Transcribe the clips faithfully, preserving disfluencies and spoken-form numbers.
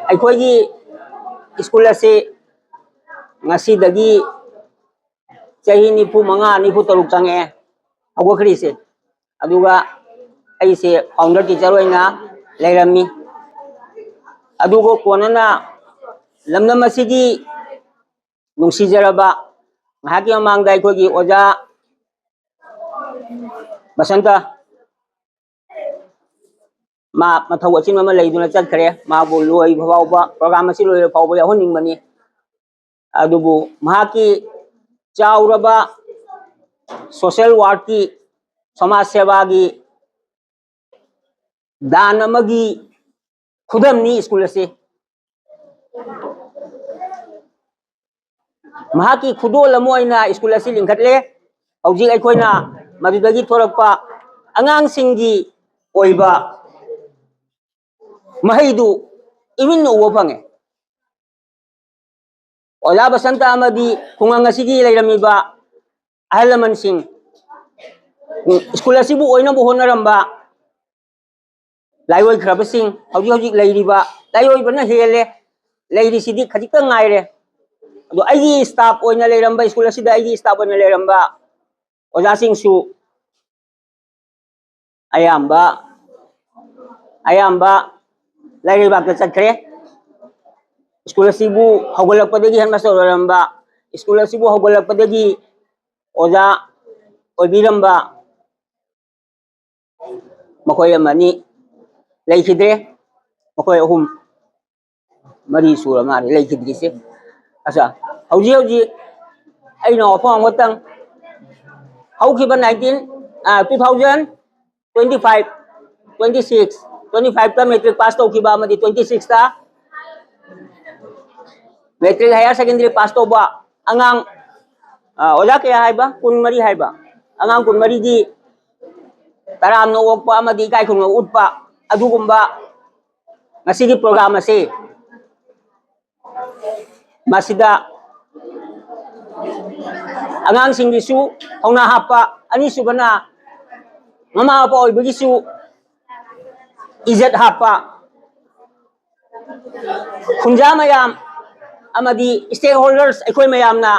ꯑꯩꯈꯣꯏꯒꯤ ꯁ꯭ꯀꯨꯜ ꯑꯁꯤ ꯉꯁꯤꯗꯒꯤ ꯆꯍꯤ ꯅꯤꯐꯨ ꯃꯉꯥ, ꯅꯤꯐꯨ ꯇꯔꯨꯛ ꯆꯪꯉꯛꯑꯦ ꯍꯧꯒꯠꯈ꯭ꯔꯤꯁꯦ꯫ ꯑꯗꯨꯒ ꯑꯩꯁꯦ ꯐꯥꯎꯟꯗꯔ ꯇꯤꯆꯔ ꯑꯣꯏꯅ ꯂꯩꯔꯝꯃꯤ꯫ ꯑꯗꯨꯒ ꯀꯣꯟꯅꯅ ꯂꯝꯗꯝ ꯑꯁꯤꯒꯤ ꯅꯨꯡꯁꯤꯖꯔꯕ, ꯉꯥꯏꯍꯥꯛꯀꯤ ꯃꯃꯥꯡꯗ ꯑꯩꯈꯣꯏꯒꯤ ꯑꯣꯖꯥ ꯕꯁꯟꯇ, ꯃꯥ ꯃꯊꯧ ꯑꯆꯤꯟꯕ ꯑꯃ ꯂꯩꯗꯨꯅ ꯆꯠꯈ꯭ꯔꯦ꯫ ꯃꯥꯕꯨ ꯂꯣꯏꯕ ꯐꯥꯎꯕ, ꯄ꯭ꯔꯣꯒ꯭ꯔꯥꯝ ꯑꯁꯤ ꯂꯣꯏꯕ ꯐꯥꯎꯕ ꯌꯥꯎꯍꯟꯅꯤꯡꯕꯅꯤ꯫ ꯑꯗꯨꯕꯨ ꯃꯍꯥꯛꯀꯤ ꯆꯥꯎꯔꯕ ꯁꯣꯁꯦꯜ ꯋꯥꯔꯛꯀꯤ, ꯁꯃꯥꯖ ꯁꯦꯕꯥꯒꯤ ꯗꯥꯟ ꯑꯃꯒꯤ ꯈꯨꯗꯝꯅꯤ ꯁ꯭ꯀꯨꯜ ꯑꯁꯤ꯫ ꯃꯍꯥꯛꯀꯤ ꯈꯨꯗꯣꯜ ꯑꯃ ꯑꯣꯏꯅ ꯁ꯭ꯀꯨꯜ ꯑꯁꯤ ꯂꯤꯡꯈꯠꯂꯦ꯫ ꯍꯧꯖꯤꯛ ꯑꯩꯈꯣꯏꯅ ꯃꯗꯨꯗꯒꯤ ꯊꯣꯔꯛꯄ ꯑꯉꯥꯡꯁꯤꯡꯒꯤ ꯑꯣꯏꯕ ꯃꯍꯩꯗꯨ ꯏꯃꯤꯠꯅ ꯎꯕ ꯐꯪꯉꯦ꯫ ꯑꯣꯖꯥ ꯕꯁꯟꯇ ꯑꯃꯗꯤ ꯈꯨꯡꯒꯪ ꯑꯁꯤꯒꯤ ꯂꯩꯔꯝꯃꯤꯕ ꯑꯍꯜ ꯂꯃꯟꯁꯤꯡ, ꯁ꯭ꯀꯨꯜ ꯑꯁꯤꯕꯨ ꯑꯣꯏꯅꯕ ꯍꯣꯠꯅꯔꯝꯕ ꯂꯥꯏꯑꯣꯏꯈ꯭ꯔꯕꯁꯤꯡ, ꯍꯧꯖꯤꯛ ꯍꯧꯖꯤꯛ ꯂꯩꯔꯤꯕ, ꯂꯥꯏꯑꯣꯏꯕꯅ ꯍꯦꯜꯂꯦ, ꯂꯩꯔꯤꯁꯤꯗꯤ ꯈꯖꯤꯛꯇꯪ ꯉꯥꯏꯔꯦ꯫ ꯑꯗꯣ ꯑꯩꯒꯤ ꯁ꯭ꯇꯥꯐ ꯑꯣꯏꯅ ꯂꯩꯔꯝꯕ, ꯁ꯭ꯀꯨꯜ ꯑꯁꯤꯗ ꯑꯩꯒꯤ ꯁ꯭ꯇꯥꯐ ꯑꯣꯏꯅ ꯂꯩꯔꯝꯕ ꯑꯣꯖꯥꯁꯤꯡꯁꯨ ꯑꯌꯥꯝꯕ, ꯑꯌꯥꯝꯕ ꯂꯥꯏꯔꯩꯕꯥꯛꯇ ꯆꯠꯈ꯭ꯔꯦ꯫ ꯁ꯭ꯀꯨꯜ ꯑꯁꯤꯕꯨ ꯍꯧꯒꯠꯂꯛꯄꯗꯒꯤ ꯍꯦꯗꯃꯥꯁꯇꯔ ꯑꯣꯏꯔꯝꯕ, ꯁ꯭ꯀꯨꯜ ꯑꯁꯤꯕꯨ ꯍꯧꯒꯠꯂꯛꯄꯗꯒꯤ ꯑꯣꯖꯥ ꯑꯣꯏꯕꯤꯔꯝꯕ ꯃꯈꯣꯏ ꯑꯃꯅꯤ ꯂꯩꯈꯤꯗ꯭ꯔꯦ꯫ ꯃꯈꯣꯏ ꯑꯍꯨꯝ, ꯃꯔꯤ ꯁꯨꯔ ꯃꯥꯜꯂꯦ ꯂꯩꯈꯤꯗ꯭ꯔꯤꯁꯦ꯫ ꯑꯁꯥ, ꯍꯧꯖꯤꯛ ꯍꯧꯖꯤꯛ ꯑꯩꯅ ꯋꯥꯐꯝ ꯑꯃꯈꯛꯇꯪ, ꯍꯧꯈꯤꯕ nineteen, ꯑ, two thousand twenty five, twenty six, twenty five ꯇ ꯃꯦꯇ꯭ꯔꯤꯛ ꯄꯥꯁ ꯇꯧꯈꯤꯕ ꯑꯃꯗꯤ twenty six ꯇ ꯃꯦꯇ꯭ꯔꯤꯛ ꯍꯥꯌꯔ ꯁꯦꯀꯦꯟꯗꯔꯤ ꯄꯥꯁ ꯇꯧꯕ ꯑꯉꯥꯡ, ꯑ, ꯑꯣꯖꯥ ꯀꯌꯥ ꯍꯥꯏꯕ? ꯀꯨꯟꯃꯔꯤ ꯍꯥꯏꯕ꯫ ꯑꯉꯥꯡ ꯀꯨꯟꯃꯔꯤꯒꯤ ꯇꯔꯥꯝꯅ ꯑꯣꯛꯄ ꯑꯃꯗꯤ ꯏꯀꯥꯏ ꯈꯨꯝꯅꯕ ꯎꯠꯄ, ꯑꯗꯨꯒꯨꯝꯕ ꯉꯁꯤꯒꯤ ꯄ꯭ꯔꯣꯒ꯭ꯔꯥꯝ ꯑꯁꯤ, ꯃꯁꯤꯗ ꯑꯉꯥꯡꯁꯤꯡꯒꯤꯁꯨ ꯊꯧꯅꯥ ꯍꯥꯞꯄ, ꯑꯅꯤꯁꯨꯕꯅ ꯃꯃꯥ ꯃꯄꯥ ꯑꯣꯏꯕꯒꯤꯁꯨ ꯏꯖꯠ ꯍꯥꯞꯄ, ꯈꯨꯟꯖꯥ ꯃꯌꯥꯝ ꯑꯃꯗꯤ stakeholders ꯑꯩꯈꯣꯏ ꯃꯌꯥꯝꯅ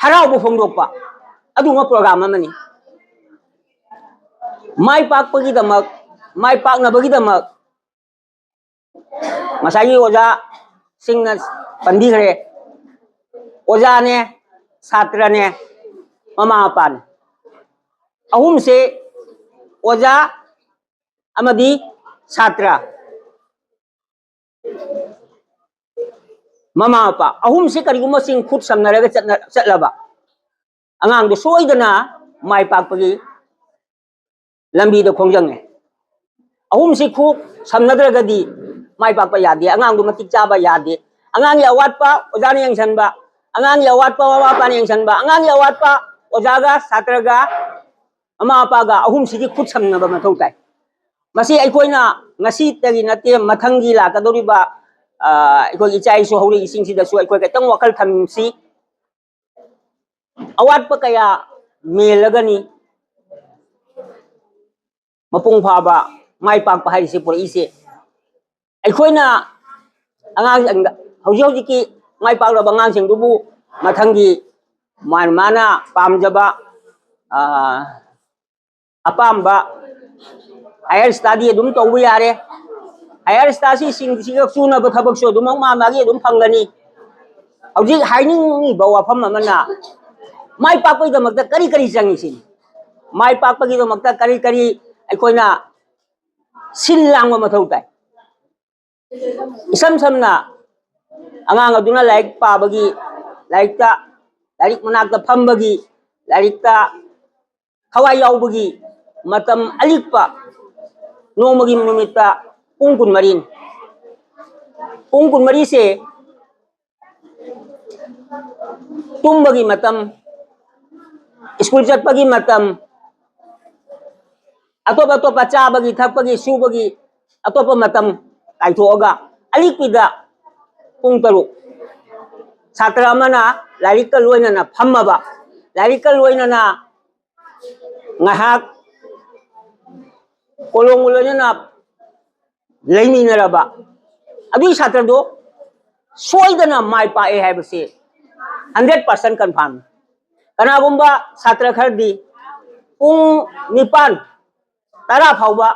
ꯍꯔꯥꯎꯕ ꯐꯣꯡꯗꯣꯛꯄ ꯑꯗꯨꯒꯨꯝꯕ program ꯑꯃꯅꯤ꯫ ꯃꯥꯏ ꯄꯥꯛꯄꯒꯤꯗꯃꯛ, ꯃꯥꯏ ꯄꯥꯛꯅꯕꯒꯤꯗꯃꯛ ꯉꯁꯥꯏꯒꯤ ꯑꯣꯖꯥꯁꯤꯡꯅ ꯄꯟꯕꯤꯈ꯭ꯔꯦ, ꯑꯣꯖꯥꯅꯦ, ꯁꯥꯇ꯭ꯔꯅꯦ, ꯃꯃꯥ ꯃꯄꯥꯅꯦ꯫ ꯑꯍꯨꯝꯁꯦ, ꯑꯣꯖꯥ ꯑꯃꯗꯤ ꯁꯥꯇ꯭ꯔ, ꯃꯃꯥ ꯃꯄꯥ ꯑꯍꯨꯝꯁꯤ ꯀꯔꯤꯒꯨꯝꯕ ꯆꯤꯡ ꯈꯨꯠ ꯁꯝꯅꯔꯒ ꯆꯠꯅ-, ꯆꯠꯂꯕ ꯑꯉꯥꯡꯗꯨ ꯁꯣꯏꯗꯅ ꯃꯥꯏ ꯄꯥꯛꯄꯒꯤ ꯂꯝꯕꯤꯗ ꯈꯣꯡꯖꯪꯉꯦ꯫ ꯑꯍꯨꯝꯁꯤ ꯈꯨꯠ ꯁꯝꯅꯗ꯭ꯔꯒꯗꯤ ꯃꯥꯏ ꯄꯥꯛꯄ ꯌꯥꯗꯦ, ꯑꯉꯥꯡꯗꯨ ꯃꯇꯤꯛ ꯆꯥꯕ ꯌꯥꯗꯦ꯫ ꯑꯉꯥꯡꯒꯤ ꯑꯋꯥꯠꯄ ꯑꯣꯖꯥꯅ ꯌꯦꯡꯁꯤꯟꯕ, ꯑꯉꯥꯡꯒꯤ ꯑꯋꯥꯠꯄ ꯃꯃꯥ ꯃꯄꯥꯅ ꯌꯦꯡꯁꯤꯟꯕ, ꯑꯉꯥꯡꯒꯤ ꯑꯋꯥꯠꯄ ꯑꯣꯖꯥꯒ ꯁꯥꯇ꯭ꯔꯒ ꯃꯃꯥ ꯃꯄꯥꯒ ꯑꯍꯨꯝꯁꯤꯒꯤ ꯈꯨꯠ ꯁꯝꯅꯕ ꯃꯊꯧ ꯇꯥꯏ꯫ ꯃꯁꯤ ꯑꯩꯈꯣꯏꯅ ꯉꯁꯤꯇꯒꯤ ꯅꯠꯇꯦ, ꯃꯊꯪꯒꯤ ꯂꯥꯛꯀꯗꯧꯔꯤꯕ, ꯑ, ꯑꯩꯈꯣꯏ ꯏꯆꯥ ꯏꯁꯨ ꯍꯧꯔꯛꯏꯁꯤꯡꯁꯤꯗꯁꯨ ꯑꯩꯈꯣꯏ ꯈꯤꯇꯪ ꯋꯥꯈꯜ ꯊꯝꯁꯤ꯫ ꯑꯋꯥꯠꯄ ꯀꯌꯥ ꯃꯦꯜꯂꯒꯅꯤ ꯃꯄꯨꯡ ꯐꯥꯕ ꯃꯥꯏ ꯄꯥꯛꯄ ꯍꯥꯏꯔꯤꯁꯤ ꯄꯨꯔꯛꯏꯁꯦ꯫ ꯑꯩꯈꯣꯏꯅ ꯑꯉꯥꯡꯁꯤꯡꯗ, ꯍꯧꯖꯤꯛ ꯍꯧꯖꯤꯛꯀꯤ ꯃꯥꯏ ꯄꯥꯛꯂꯕ ꯑꯉꯥꯡꯁꯤꯡꯗꯨꯕꯨ ꯃꯊꯪꯒꯤ ꯃꯥꯅ, ꯃꯥꯅ ꯄꯥꯝꯖꯕ, ꯑ, ꯑꯄꯥꯝꯕ higher study ꯑꯗꯨꯝ ꯇꯧꯕ ꯌꯥꯔꯦ꯫ Higher studyꯁꯤꯡꯁꯤꯒ ꯆꯨꯅꯕ ꯊꯕꯛꯁꯨ ꯑꯗꯨꯃꯛ ꯃꯥ ꯃꯥꯒꯤ ꯑꯗꯨꯝ ꯐꯪꯒꯅꯤ꯫ ꯍꯧꯖꯤꯛ ꯍꯥꯏꯅꯤꯡꯉꯤꯕ ꯋꯥꯐꯝ ꯑꯃꯅ, ꯃꯥꯏ ꯄꯥꯛꯄꯒꯤꯗꯃꯛꯇ ꯀꯔꯤ ꯀꯔꯤ ꯆꯪꯉꯤ ꯁꯤꯅꯤ꯫ ꯃꯥꯏ ꯄꯥꯛꯄꯒꯤꯗꯃꯛꯇ ꯀꯔꯤ ꯀꯔꯤ ꯑꯩꯈꯣꯏꯅ ꯁꯤꯜ ꯂꯥꯡꯕ ꯃꯊꯧ ꯇꯥꯏ꯫ ꯏꯁꯝ ꯁꯝꯅ, ꯑꯉꯥꯡ ꯑꯗꯨꯅ ꯂꯥꯏꯔꯤꯛ ꯄꯥꯕꯒꯤ, ꯂꯥꯏꯔꯤꯛꯇ, ꯂꯥꯏꯔꯤꯛ ꯃꯅꯥꯛꯇ ꯐꯝꯕꯒꯤ, ꯂꯥꯏꯔꯤꯛꯇ ꯊꯋꯥꯏ ꯌꯥꯎꯕꯒꯤ ꯃꯇꯝ ꯑꯂꯤꯛꯄ ꯅꯣꯡꯃꯒꯤ ꯅꯨꯃꯤꯠꯇ ꯄꯨꯡ ꯀꯨꯟꯃꯔꯤꯅꯤ꯫ ꯄꯨꯡ ꯀꯨꯟꯃꯔꯤꯁꯦ ꯇꯨꯝꯕꯒꯤ ꯃꯇꯝ, ꯁ꯭ꯀꯨꯜ ꯆꯠꯄꯒꯤ ꯃꯇꯝ, ꯑꯇꯣꯞ ꯑꯇꯣꯞꯄ ꯆꯥꯕꯒꯤ, ꯊꯛꯄꯒꯤ, ꯁꯨꯕꯒꯤ ꯑꯇꯣꯞꯄ ꯃꯇꯝ ꯀꯥꯏꯊꯣꯛꯑꯒ ꯑꯂꯤꯛꯄꯤꯗ ꯄꯨꯡ ꯇꯔꯨꯛ ꯁꯥꯇ꯭ꯔ ꯑꯃꯅ ꯂꯥꯏꯔꯤꯛꯀ ꯂꯣꯏꯅꯅ ꯐꯝꯃꯕ, ꯂꯥꯏꯔꯤꯛꯀ ꯂꯣꯏꯅꯅ ꯉꯥꯏꯍꯥꯛ ꯀꯣꯂꯣꯝꯒ ꯂꯣꯏꯅꯅ ꯂꯩꯃꯤꯟꯅꯔꯕ, ꯑꯗꯨꯒꯤ ꯁꯥꯇ꯭ꯔꯗꯣ ꯁꯣꯏꯗꯅ ꯃꯥꯏ ꯄꯥꯛꯑꯦ ꯍꯥꯏꯕꯁꯤ hundred percent confirm꯫ ꯀꯅꯥꯒꯨꯝꯕ ꯁꯥꯇ꯭ꯔ ꯈꯔꯗꯤ ꯄꯨꯡ ꯅꯤꯄꯥꯟ, ꯇꯔꯥ ꯐꯥꯎꯕ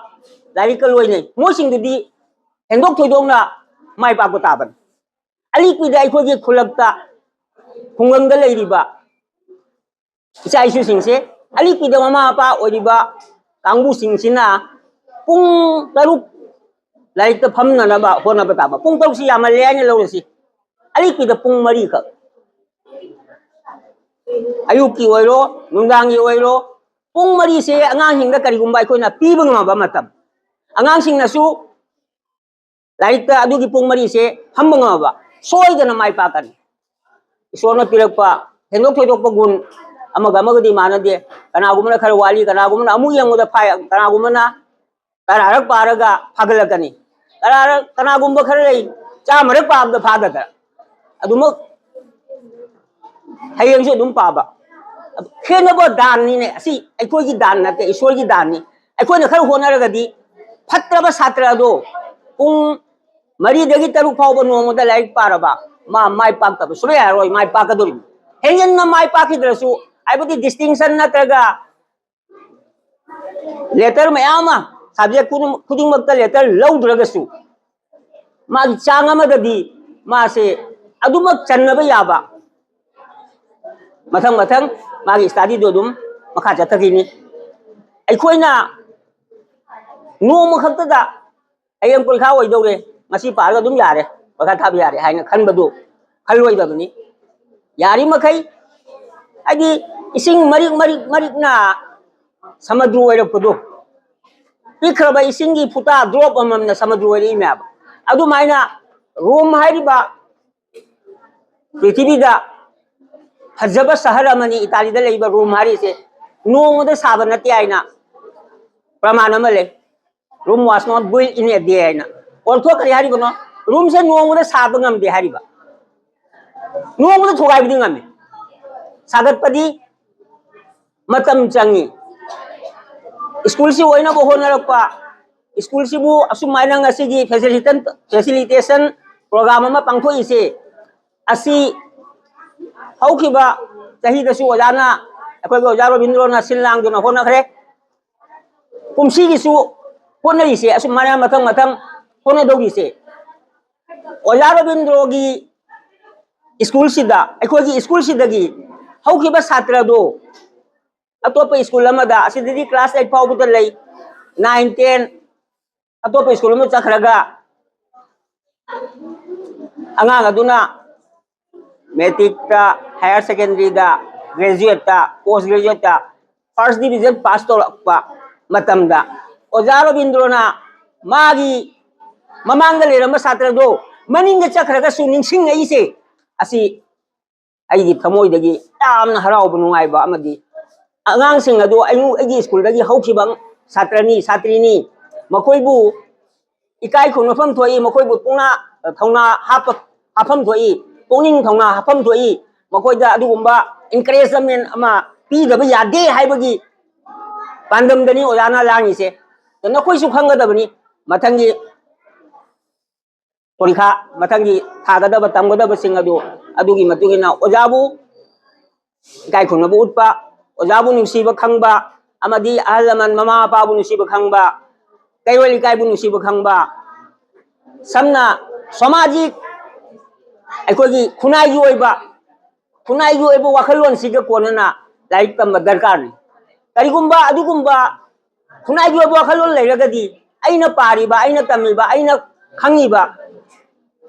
ꯂꯥꯏꯔꯤꯛꯀ ꯂꯣꯏꯅꯩ, ꯃꯣꯏꯁꯤꯡꯗꯨꯗꯤ ꯍꯦꯟꯗꯣꯛ ꯊꯣꯏꯗꯣꯛꯅ ꯃꯥꯏ ꯄꯥꯛꯄ ꯇꯥꯕꯅꯤ꯫ ꯑꯂꯤꯛꯄꯤꯗ ꯑꯩꯈꯣꯏꯒꯤ ꯈꯨꯜꯂꯛꯇ, ꯈꯨꯡꯒꯪꯗ ꯂꯩꯔꯤꯕ ꯏꯆꯥ ꯏꯁꯨꯁꯤꯡꯁꯦ, ꯑꯂꯤꯛꯄꯤꯗ ꯃꯃꯥ ꯃꯄꯥ ꯑꯣꯏꯔꯤꯕ ꯀꯥꯡꯕꯨꯁꯤꯡꯁꯤꯅ ꯄꯨꯡ ꯇꯔꯨꯛ ꯂꯥꯏꯔꯤꯛꯇ ꯐꯝꯅꯅꯕ ꯍꯣꯠꯅꯕ ꯇꯥꯕ꯫ ꯄꯨꯡ ꯇꯔꯨꯛꯁꯤ ꯌꯥꯝꯃꯜꯂꯦ ꯍꯥꯏꯅ ꯂꯧꯔꯁꯤ, ꯑꯂꯤꯛꯄꯤꯗ ꯄꯨꯡ ꯃꯔꯤꯈꯛ, ꯑꯌꯨꯛꯀꯤ ꯑꯣꯏꯔꯣ, ꯅꯨꯡꯗꯥꯡꯒꯤ ꯑꯣꯏꯔꯣ, ꯄꯨꯡ ꯃꯔꯤꯁꯦ ꯑꯉꯥꯡꯁꯤꯡꯗ ꯀꯔꯤꯒꯨꯝꯕ ꯑꯩꯈꯣꯏꯅ ꯄꯤꯕ ꯉꯝꯃꯕ ꯃꯇꯝ, ꯑꯉꯥꯡꯁꯤꯡꯅꯁꯨ ꯂꯥꯏꯔꯤꯛꯇ ꯑꯗꯨꯒꯤ ꯄꯨꯡ ꯃꯔꯤꯁꯦ ꯐꯝꯕ ꯉꯝꯃꯕ, ꯁꯣꯏꯗꯅ ꯃꯥꯏ ꯄꯥꯛꯀꯅꯤ꯫ ꯏꯁꯣꯔꯅ ꯄꯤꯔꯛꯄ ꯍꯦꯟꯗꯣꯛ ꯊꯣꯏꯗꯣꯛꯄ ꯒꯨꯟ ꯑꯃꯒ ꯑꯃꯒꯗꯤ ꯃꯥꯟꯅꯗꯦ꯫ ꯀꯅꯥꯒꯨꯝꯕꯅ ꯈꯔ ꯋꯥꯠꯂꯤ, ꯀꯅꯥꯒꯨꯝꯕꯅ ꯑꯃꯨꯛ ꯌꯦꯡꯕꯗ ꯐꯥꯏ, ꯀꯅꯥꯒꯨꯝꯕꯅ ꯇꯔꯥꯔꯛ ꯄꯥꯔꯒ ꯐꯥꯒꯠꯂꯛꯀꯅꯤ꯫ ꯇꯔꯥꯔꯛ, ꯀꯅꯥꯒꯨꯝꯕ ꯈꯔ ꯂꯩ, ꯆꯥꯝꯃꯔꯛ ꯄꯥꯕꯗ ꯐꯥꯒꯗ꯭ꯔꯥ? ꯑꯗꯨꯃꯛ ꯍꯌꯦꯡꯁꯨ ꯑꯗꯨꯝ ꯄꯥꯕ꯫ ꯑꯗꯨ ꯈꯦꯠꯅꯕ ꯗꯥꯟꯅꯤꯅꯦ꯫ ꯑꯁꯤ ꯑꯩꯈꯣꯏꯒꯤ ꯗꯥꯟ ꯅꯠꯇꯦ, ꯏꯁꯣꯔꯒꯤ ꯗꯥꯟꯅꯤ꯫ ꯑꯩꯈꯣꯏꯅ ꯈꯔ ꯍꯣꯠꯅꯔꯒꯗꯤ ꯐꯠꯇ꯭ꯔꯕ ꯁꯥꯇ꯭ꯔ ꯑꯗꯣ ꯄꯨꯡ ꯃꯔꯤꯗꯒꯤ ꯇꯔꯨꯛ ꯐꯥꯎꯕ ꯅꯣꯡꯃꯗ ꯂꯥꯏꯔꯤꯛ ꯄꯥꯔꯕ, ꯃꯥ ꯃꯥꯏ ꯄꯥꯛꯇꯕ ꯁꯨꯡꯌꯥ ꯌꯥꯔꯣꯏ, ꯃꯥꯏ ꯄꯥꯛꯀꯗꯣꯔꯤꯕꯅꯤ꯫ ꯍꯦꯟꯖꯤꯟꯅ ꯃꯥꯏ ꯄꯥꯛꯈꯤꯗ꯭ꯔꯁꯨ, ꯍꯥꯏꯕꯗꯤ distinction ꯅꯠꯇ꯭ꯔꯒ letter ꯃꯌꯥꯝ ꯑꯃ, subject ꯈꯨꯗꯤꯡ-, ꯈꯨꯗꯤꯡꯃꯛꯇ letter ꯂꯧꯗ꯭ꯔꯒꯁꯨ, ꯃꯥꯒꯤ ꯆꯥꯡ ꯑꯃꯗꯗꯤ ꯃꯥꯁꯦ ꯑꯗꯨꯃꯛ ꯆꯟꯅꯕ ꯌꯥꯕ, ꯃꯊꯪ ꯃꯊꯪ ꯃꯥꯒꯤ study ꯗꯨ ꯑꯗꯨꯝ ꯃꯈꯥ ꯆꯠꯊꯈꯤꯅꯤ꯫ ꯑꯩꯈꯣꯏꯅ ꯅꯣꯡꯃ ꯈꯛꯇꯗ ꯍꯌꯦꯡ ꯄꯔꯤꯈꯥ ꯑꯣꯏꯗꯧꯔꯦ, ꯉꯁꯤ ꯄꯥꯔꯒ ꯑꯗꯨꯝ ꯌꯥꯔꯦ, ꯄꯔꯤꯈꯥ ꯊꯥꯕ ꯌꯥꯔꯦ ꯍꯥꯏꯅ ꯈꯟꯕꯗꯨ ꯈꯜꯂꯣꯏꯗꯕꯅꯤ꯫ ꯌꯥꯔꯤꯃꯈꯩ, ꯍꯥꯏꯗꯤ, ꯏꯁꯤꯡ ꯃꯔꯤꯛ ꯃꯔꯤꯛ ꯃꯔꯤꯛꯅ ꯁꯃꯨꯗ꯭ꯔ ꯑꯣꯏꯔꯛꯄꯗꯣ, ꯄꯤꯛꯈ꯭ꯔꯕ ꯏꯁꯤꯡꯒꯤ ꯐꯨꯇꯥ drop ꯑꯃꯃꯝꯅ ꯁꯃꯨꯗ꯭ꯔ ꯑꯣꯏꯔꯛꯏꯅꯦꯕ꯫ ꯑꯗꯨꯃꯥꯏꯅ ꯔꯣꯝ ꯍꯥꯏꯔꯤꯕ ꯄ꯭ꯔꯤꯊꯤꯕꯤꯗ ꯐꯖꯕ ꯁꯍꯔ ꯑꯃꯅꯤ, ꯏꯇꯥꯂꯤꯗ ꯂꯩꯕ ꯔꯣꯝ ꯍꯥꯏꯔꯤꯁꯦ, ꯅꯣꯡꯃꯗ ꯁꯥꯕ ꯅꯠꯇꯦ ꯍꯥꯏꯅ ꯄ꯭ꯔꯃꯥꯟ ꯑꯃ ꯂꯩ꯫ Rome was not built in a day ꯍꯥꯏꯅ꯫ ꯑꯣꯟꯊꯣꯛꯈ꯭ꯔꯦ ꯍꯥꯏꯔꯤꯕꯅꯣ? ꯔꯣꯝꯁꯦ ꯅꯣꯡꯃꯗ ꯁꯥꯕ ꯉꯝꯗꯦ ꯍꯥꯏꯔꯤꯕ꯫ ꯅꯣꯡꯃꯗ ꯊꯨꯒꯥꯏꯕꯗꯤ ꯉꯝꯃꯤ꯫ ꯁꯥꯒꯠꯄꯗꯤ ꯃꯇꯝ ꯆꯪꯉꯤ꯫ ꯁ꯭ꯀꯨꯜꯁꯤ ꯑꯣꯏꯅꯕ ꯍꯣꯠꯅꯔꯛꯄ, ꯁ꯭ꯀꯨꯜꯁꯤꯕꯨ ꯑꯁꯨꯃꯥꯏꯅ ꯉꯁꯤꯒꯤ ꯐꯦꯁꯤꯂꯤꯇꯦꯁꯟ ꯐꯦꯁꯤꯂꯤꯇꯦꯁꯟ ꯄ꯭ꯔꯣꯒ꯭ꯔꯥꯝ ꯑꯃ ꯄꯥꯡꯊꯣꯛꯏꯁꯦ, ꯑꯁꯤ ꯍꯧꯈꯤꯕ ꯆꯍꯤꯗꯁꯨ ꯑꯣꯖꯥꯅ ꯑꯩꯈꯣꯏꯒꯤ ꯑꯣꯖꯥ ꯔꯣꯕꯤꯟꯗ꯭ꯔꯣꯅ ꯁꯤꯜ ꯂꯥꯡꯗꯨꯅ ꯍꯣꯠꯅꯈ꯭ꯔꯦ꯫ ꯀꯨꯝꯁꯤꯒꯤꯁꯨ ꯍꯣꯠꯅꯔꯤꯁꯦ ꯑꯁꯨꯃꯥꯏꯅ ꯃꯊꯪ ꯃꯊꯪ ꯍꯣꯠꯅꯗꯧꯔꯤꯁꯦ꯫ ꯑꯣꯖꯥ ꯔꯣꯕꯤꯟꯗ꯭ꯔꯣꯒꯤ ꯁ꯭ꯀꯨꯜꯁꯤꯗ, ꯑꯩꯈꯣꯏꯒꯤ ꯁ꯭ꯀꯨꯜꯁꯤꯗꯒꯤ ꯍꯧꯈꯤꯕ ꯁꯥꯇ꯭ꯔꯗꯣ ꯑꯇꯣꯞꯄ ꯁ꯭ꯀꯨꯜ ꯑꯃꯗ, ꯑꯁꯤꯗꯗꯤ ꯀ꯭ꯂꯥꯁ ꯑꯩꯠ ꯐꯥꯎꯕꯗ ꯂꯩ, ꯅꯥꯏꯟ, ꯇꯦꯟ, ꯑꯇꯣꯞꯄ ꯁ꯭ꯀꯨꯜ ꯑꯃ ꯆꯠꯈ꯭ꯔꯒ ꯑꯉꯥꯡ ꯑꯗꯨꯅ ꯃꯦꯇ꯭ꯔꯤꯛꯇ, ꯍꯥꯌꯔ ꯁꯦꯀꯦꯟꯗꯔꯤꯗ, ꯒ꯭ꯔꯦꯖꯨꯑꯦꯠꯇ, ꯄꯣꯁ ꯒ꯭ꯔꯦꯖꯨꯑꯦꯠꯇ ꯐꯥꯔꯁ ꯗꯤꯕꯤꯖꯟ ꯄꯥꯁ ꯇꯧꯔꯛꯄ ꯃꯇꯝꯗ ꯑꯣꯖꯥ ꯔꯣꯕꯤꯟꯗ꯭ꯔꯣꯅ ꯃꯥꯒꯤ ꯃꯃꯥꯡꯗ ꯂꯩꯔꯝꯕ ꯁꯥꯇ꯭ꯔꯗꯣ ꯃꯅꯤꯡꯗ ꯆꯠꯈ꯭ꯔꯒꯁꯨ ꯅꯤꯡꯁꯤꯡꯉꯛꯏꯁꯦ, ꯑꯁꯤ ꯑꯩꯒꯤ ꯊꯃꯣꯏꯗꯒꯤ ꯌꯥꯝꯅ ꯍꯔꯥꯎꯕ, ꯅꯨꯡꯉꯥꯏꯕ ꯑꯃꯗꯤ ꯑꯉꯥꯡꯁꯤꯡ ꯑꯗꯨ ꯑꯩ-, ꯑꯩꯒꯤ ꯁ꯭ꯀꯨꯜꯗꯒꯤ ꯍꯧꯈꯤꯕ ꯁꯥꯇ꯭ꯔꯅꯤ, ꯁꯥꯇ꯭ꯔꯤꯅꯤ, ꯃꯈꯣꯏꯕꯨ ꯏꯀꯥꯏ ꯈꯨꯝꯅꯐꯝ ꯊꯣꯛꯏ, ꯃꯈꯣꯏꯕꯨ ꯄꯨꯛꯅ-, ꯊꯧꯅꯥ ꯍꯥꯞꯄ-, ꯍꯥꯞꯐꯝ ꯊꯣꯛꯏ, ꯄꯨꯛꯅꯤꯡ ꯊꯧꯅꯥ ꯍꯥꯞꯐꯝ ꯊꯣꯛꯏ, ꯃꯈꯣꯏꯗ ꯑꯗꯨꯒꯨꯝꯕ encouragement ꯑꯃ ꯄꯤꯗꯕ ꯌꯥꯗꯦ ꯍꯥꯏꯕꯒꯤ ꯄꯥꯟꯗꯝꯗꯅꯤ ꯑꯣꯖꯥꯅ ꯂꯥꯡꯉꯤꯁꯦ꯫ ꯑꯗꯣ ꯅꯈꯣꯏꯁꯨ ꯈꯪꯒꯗꯕꯅꯤ, ꯃꯊꯪꯒꯤ ꯄꯔꯤꯈꯥ, ꯃꯊꯪꯒꯤ ꯊꯥꯒꯗꯕ, ꯇꯝꯒꯗꯕꯁꯤꯡ ꯑꯗꯨ, ꯑꯗꯨꯒꯤ ꯃꯇꯨꯡ ꯏꯟꯅ ꯑꯣꯖꯥꯕꯨ ꯏꯀꯥꯏ ꯈꯨꯝꯅꯕ ꯎꯠꯄ, ꯑꯣꯖꯥꯕꯨ ꯅꯨꯡꯁꯤꯕ ꯈꯪꯕ, ꯑꯃꯗꯤ ꯑꯍꯜ ꯂꯃꯟ, ꯃꯃꯥ ꯃꯄꯥꯕꯨ ꯅꯨꯡꯁꯤꯕ ꯈꯪꯕ, ꯀꯩꯔꯣꯜ ꯂꯩꯀꯥꯏꯕꯨ ꯅꯨꯡꯁꯤꯕ ꯈꯪꯕ, ꯁꯝꯅ ꯁꯃꯥꯖꯤꯛ, ꯑꯩꯈꯣꯏꯒꯤ ꯈꯨꯟꯅꯥꯏꯒꯤ ꯑꯣꯏꯕ, ꯈꯨꯟꯅꯥꯏꯒꯤ ꯑꯣꯏꯕ ꯋꯥꯈꯜꯂꯣꯟꯁꯤꯒ ꯀꯣꯟꯅꯅ ꯂꯥꯏꯔꯤꯛ ꯇꯝꯕ ꯗꯔꯀꯥꯔꯅꯤ꯫ ꯀꯔꯤꯒꯨꯝꯕ ꯑꯗꯨꯒꯨꯝꯕ ꯈꯨꯟꯅꯥꯏꯒꯤ ꯑꯣꯏꯕ ꯋꯥꯈꯜꯂꯣꯟ ꯂꯩꯔꯒꯗꯤ ꯑꯩꯅ ꯄꯥꯔꯤꯕ, ꯑꯩꯅ ꯇꯝꯃꯤꯕ, ꯑꯩꯅ ꯈꯪꯉꯤꯕ,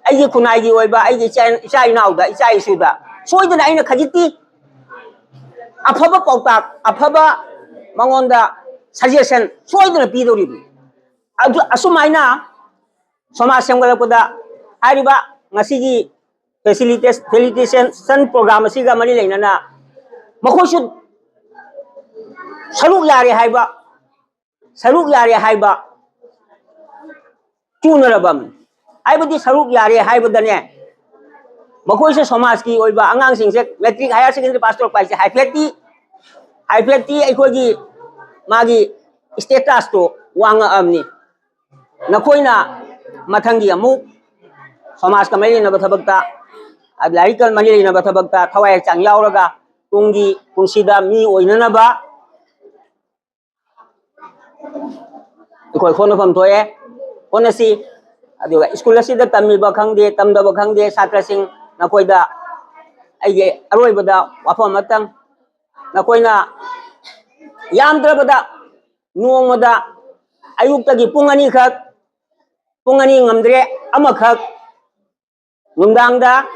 ꯑꯩꯒꯤ ꯈꯨꯟꯅꯥꯏꯒꯤ ꯑꯣꯏꯕ ꯑꯩꯒꯤ ꯏꯆꯥ, ꯏꯆꯥ ꯏꯅꯥꯎꯗ, ꯏꯆꯥ ꯏꯁꯨꯗ ꯁꯣꯏꯗꯅ ꯑꯩꯅ ꯈꯖꯤꯛꯇꯤ ꯑꯐꯕ ꯄꯥꯎꯇꯥꯛ, ꯑꯐꯕ ꯃꯉꯣꯟꯗ suggestion ꯁꯣꯏꯗꯅ ꯄꯤꯗꯧꯔꯤꯕꯅꯤ꯫ ꯑꯗꯨ ꯑꯁꯨꯃꯥꯏꯅ ꯁꯃꯥꯖ ꯁꯦꯝꯒꯠꯂꯛꯄꯗ ꯍꯥꯏꯔꯤꯕ ꯉꯁꯤꯒꯤ facilitation, facilitation program ꯑꯁꯤꯒ ꯃꯔꯤ ꯂꯩꯅꯅ ꯃꯈꯣꯏꯁꯨ ꯁꯔꯨꯛ ꯌꯥꯔꯦ ꯍꯥꯏꯕ, ꯁꯔꯨꯛ ꯌꯥꯔꯦ ꯍꯥꯏꯕ ꯆꯨꯅꯔꯕ ꯑꯃꯅꯤ꯫ ꯍꯥꯏꯕꯗꯤ ꯁꯔꯨꯛ ꯌꯥꯔꯦ ꯍꯥꯏꯕꯗꯅꯦ, ꯃꯈꯣꯏꯁꯨ ꯁꯃꯥꯖꯀꯤ ꯑꯣꯏꯕ ꯑꯉꯥꯡꯁꯤꯡꯁꯦ ꯃꯦꯇ꯭ꯔꯤꯛ, ꯍꯥꯌꯔ ꯁꯦꯀꯦꯟꯗꯔꯤ ꯄꯥꯁ ꯇꯧꯔꯛꯄ ꯍꯥꯏꯁꯦ ꯍꯥꯏꯐꯦꯠꯇꯤ, ꯍꯥꯏꯐꯦꯠꯇꯤ ꯑꯩꯈꯣꯏꯒꯤ ꯃꯥꯒꯤ status ꯇꯣ ꯋꯥꯡꯉꯛꯑꯕꯅꯤ꯫ ꯅꯈꯣꯏꯅ ꯃꯊꯪꯒꯤ ꯑꯃꯨꯛ ꯁꯃꯥꯖꯀ ꯃꯔꯤ ꯂꯩꯅꯕ ꯊꯕꯛꯇ, ꯂꯥꯏꯔꯤꯛꯀ ꯃꯔꯤ ꯂꯩꯅꯕ ꯊꯕꯛꯇ ꯊꯋꯥꯏ ꯍꯛꯆꯥꯡ ꯌꯥꯎꯔꯒ ꯇꯨꯡꯒꯤ ꯄꯨꯟꯁꯤꯗ ꯃꯤ ꯑꯣꯏꯅꯅꯕ ꯑꯩꯈꯣꯏ ꯍꯣꯠꯅꯐꯝ ꯊꯣꯛꯑꯦ, ꯍꯣꯠꯅꯁꯤ꯫ ꯑꯗꯨꯒ ꯁ꯭ꯀꯨꯜ ꯑꯁꯤꯗ ꯇꯝꯃꯤꯕ ꯈꯪꯗꯦ, ꯇꯝꯗꯕ ꯈꯪꯗꯦ, ꯁꯥꯇ꯭ꯔꯁꯤꯡ, ꯅꯈꯣꯏꯗ ꯑꯩꯒꯤ ꯑꯔꯣꯏꯕꯗ ꯋꯥꯐꯝ ꯑꯃꯇꯪ, ꯅꯈꯣꯏꯅ ꯌꯥꯝꯗ꯭ꯔꯕꯗ ꯅꯣꯡꯃꯗ ꯑꯌꯨꯛꯇꯒꯤ ꯄꯨꯡ ꯑꯅꯤꯈꯛ, ꯄꯨꯡ ꯑꯅꯤ ꯉꯝꯗ꯭ꯔꯦ, ꯑꯃꯈꯛ, ꯅꯨꯡꯗꯥꯡꯗ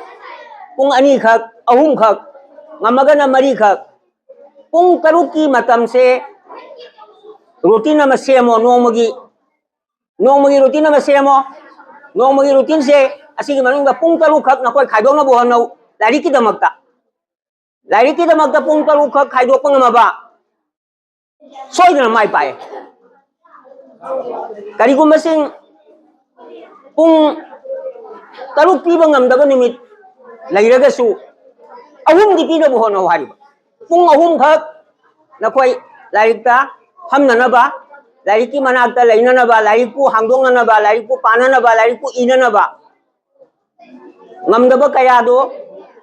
ꯄꯨꯡ ꯑꯅꯤꯈꯛ, ꯑꯍꯨꯝꯈꯛ, ꯉꯝꯃꯒꯅ ꯃꯔꯤꯈꯛ, ꯄꯨꯡ ꯇꯔꯨꯛꯀꯤ ꯃꯇꯝꯁꯦ ꯔꯨꯇꯤꯟ ꯑꯃ ꯁꯦꯝꯃꯣ꯫ ꯅꯣꯡꯃꯒꯤ ꯅꯣꯡꯃꯒꯤ ꯔꯨꯇꯤꯟ ꯑꯃ ꯁꯦꯝꯃꯣ꯫ ꯅꯣꯡꯃꯒꯤ ꯔꯨꯇꯤꯟꯁꯦ, ꯑꯁꯤꯒꯤ ꯃꯅꯨꯡꯗ ꯄꯨꯡ ꯇꯔꯨꯛꯈꯛ ꯅꯈꯣꯏ ꯈꯥꯏꯗꯣꯛꯅꯕ ꯍꯣꯠꯅꯧ꯫ ꯂꯥꯏꯔꯤꯛꯀꯤꯗꯃꯛꯇ, ꯂꯥꯏꯔꯤꯛꯀꯤꯗꯃꯛꯇ ꯄꯨꯡ ꯇꯔꯨꯛꯈꯛ ꯈꯥꯏꯗꯣꯛꯄ ꯉꯝꯃꯕ, ꯁꯣꯏꯗꯅ ꯃꯥꯏ ꯄꯥꯛꯑꯦ꯫ ꯀꯔꯤꯒꯨꯝꯕꯁꯤꯡ ꯄꯨꯡ ꯇꯔꯨꯛ ꯄꯤꯕ ꯉꯝꯗꯕ ꯅꯨꯃꯤꯠ ꯂꯩꯔꯒꯁꯨ, ꯑꯍꯨꯝꯗꯤ ꯄꯤꯅꯕ ꯍꯣꯠꯅꯧ ꯍꯥꯏꯔꯤꯕ꯫ ꯄꯨꯡ ꯑꯍꯨꯝꯈꯛ ꯅꯈꯣꯏ ꯂꯥꯏꯔꯤꯛꯇ ꯐꯝꯅꯅꯕ, ꯂꯥꯏꯔꯤꯛꯀꯤ ꯃꯅꯥꯛꯇ ꯂꯩꯅꯅꯕ, ꯂꯥꯏꯔꯤꯛꯄꯨ ꯍꯥꯡꯗꯣꯛꯅꯅꯕ, ꯂꯥꯏꯔꯤꯛꯄꯨ ꯄꯥꯅꯅꯕ, ꯂꯥꯏꯔꯤꯛꯄꯨ ꯏꯅꯅꯕ꯫ ꯉꯝꯗꯕ ꯀꯌꯥꯗꯣ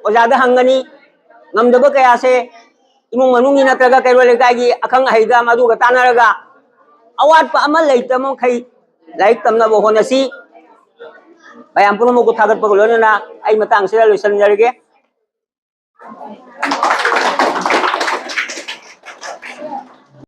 ꯑꯣꯖꯥꯗ ꯍꯪꯒꯅꯤ꯫ ꯉꯝꯗꯕ ꯀꯌꯥꯁꯦ ꯏꯃꯨꯡ ꯃꯅꯨꯡꯒꯤ ꯅꯠꯇ꯭ꯔꯒ ꯀꯩꯔꯣꯜ ꯂꯩꯀꯥꯏꯒꯤ ꯑꯈꯪ ꯑꯍꯩꯗ ꯃꯗꯨꯒ ꯇꯥꯟꯅꯔꯒ, ꯑꯋꯥꯠꯄ ꯑꯃ ꯂꯩꯇꯕ ꯃꯈꯩ ꯂꯥꯏꯔꯤꯛ ꯇꯝꯅꯕ ꯍꯣꯠꯅꯁꯤ꯫ ꯃꯌꯥꯝ ꯄꯨꯝꯅꯃꯛꯄꯨ ꯊꯥꯒꯠꯄꯒ ꯂꯣꯏꯅꯅ ꯑꯩ ꯃꯇꯥꯡꯁꯤꯗ ꯂꯣꯏꯁꯤꯟꯖꯔꯒꯦ꯫